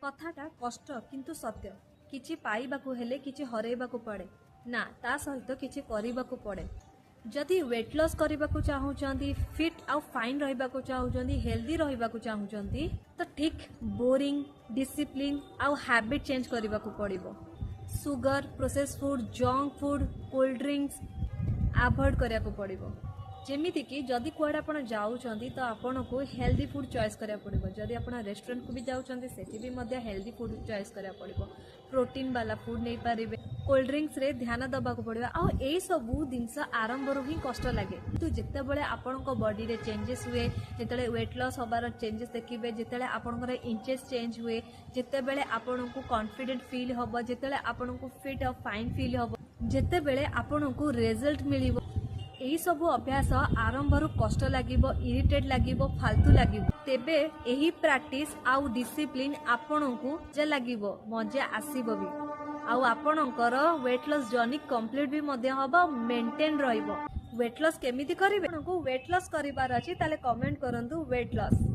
କଥାଟା କଷ୍ଟ କିନ୍ତୁ ସତ୍ୟ। କିଛି ପାଇବାକୁ ହେଲେ କିଛି ହରେଇବାକୁ ପଡ଼େ ନା, ତା ସହିତ କିଛି କରିବାକୁ ପଡ଼େ। ଯଦି ୱେଟ୍ ଲସ୍ କରିବାକୁ ଚାହୁଁଛନ୍ତି, ଫିଟ୍ ଆଉ ଫାଇନ୍ ରହିବାକୁ ଚାହୁଁଛନ୍ତି, ହେଲ୍ଦି ରହିବାକୁ ଚାହୁଁଛନ୍ତି, ତ ଠିକ୍ ବୋରିଂ ଡିସିପ୍ଲିନ୍ ଆଉ ହ୍ୟାବିଟ୍ ଚେଞ୍ଜ କରିବାକୁ ପଡ଼ିବ। Sugar, process food, junk food, cold drinks avoid କରିବାକୁ ପଡ଼ିବ। ଯେମିତିକି ଯଦି କୁଆଡ଼େ ଆପଣ ଯାଉଛନ୍ତି, ତ ଆପଣଙ୍କୁ ହେଲ୍ଦି ଫୁଡ଼୍ ଚଏସ୍ କରିବାକୁ ପଡ଼ିବ। ଯଦି ଆପଣ ରେଷ୍ଟୁରାଣ୍ଟକୁ ବି ଯାଉଛନ୍ତି, ସେଠି ବି ମଧ୍ୟ ହେଲ୍ଦି ଫୁଡ଼୍ ଚଏସ୍ କରିବାକୁ ପଡ଼ିବ। ପ୍ରୋଟିନ୍ ବାଲା ଫୁଡ଼୍ ନେଇପାରିବେ। କୋଲ୍ଡ ଡ୍ରିଙ୍କସରେ ଧ୍ୟାନ ଦେବାକୁ ପଡ଼ିବ। ଆଉ ଏଇସବୁ ଜିନିଷ ଆରମ୍ଭରୁ ହିଁ କଷ୍ଟ ଲାଗେ, କିନ୍ତୁ ଯେତେବେଳେ ଆପଣଙ୍କ ବଡ଼ିରେ ଚେଞ୍ଜେସ୍ ହୁଏ, ଯେତେବେଳେ ୱେଟ୍ ଲସ୍ ହେବାର ଚେଞ୍ଜେସ୍ ଦେଖିବେ, ଯେତେବେଳେ ଆପଣଙ୍କର ଇଞ୍ଚେସ୍ ଚେଞ୍ଜ ହୁଏ, ଯେତେବେଳେ ଆପଣଙ୍କୁ କନଫିଡେଣ୍ଟ ଫିଲ୍ ହେବ, ଯେତେବେଳେ ଆପଣଙ୍କୁ ଫିଟ୍ ଆଉ ଫାଇନ୍ ଫିଲ୍ ହେବ, ଯେତେବେଳେ ଆପଣଙ୍କୁ ରେଜଲ୍ଟ ମିଳିବ, ଏହିସବୁ ଅଭ୍ୟାସ ଆରମ୍ଭରୁ କଷ୍ଟ ଲାଗିବ, ଇରିଟେଟ୍ ଲାଗିବ, ଫାଲତୁ ଲାଗିବ। ତେବେ ଏହି ପ୍ରାକ୍ଟିସ୍ ଆଉ ଡିସିପ୍ଲିନ୍ ଆପଣଙ୍କୁ ମଜା ଲାଗିବ, ମଜା ଆସିବ ବି ଆଉ ଆପଣଙ୍କର ୱେଟ୍ ଲସ୍ ଜର୍ଣ୍ଣି କମ୍ପ୍ଲିଟ୍ ବି ମଧ୍ୟ ହେବ, ମେଣ୍ଟେନ୍ ରହିବ। ୱେଟ୍ ଲସ୍ କେମିତି କରିବେ? ଆପଣଙ୍କୁ ୱେଟ୍ ଲସ୍ କରିବାର ଅଛି, ତାହେଲେ କମେଣ୍ଟ କରନ୍ତୁ ୱେଟ୍ ଲସ୍।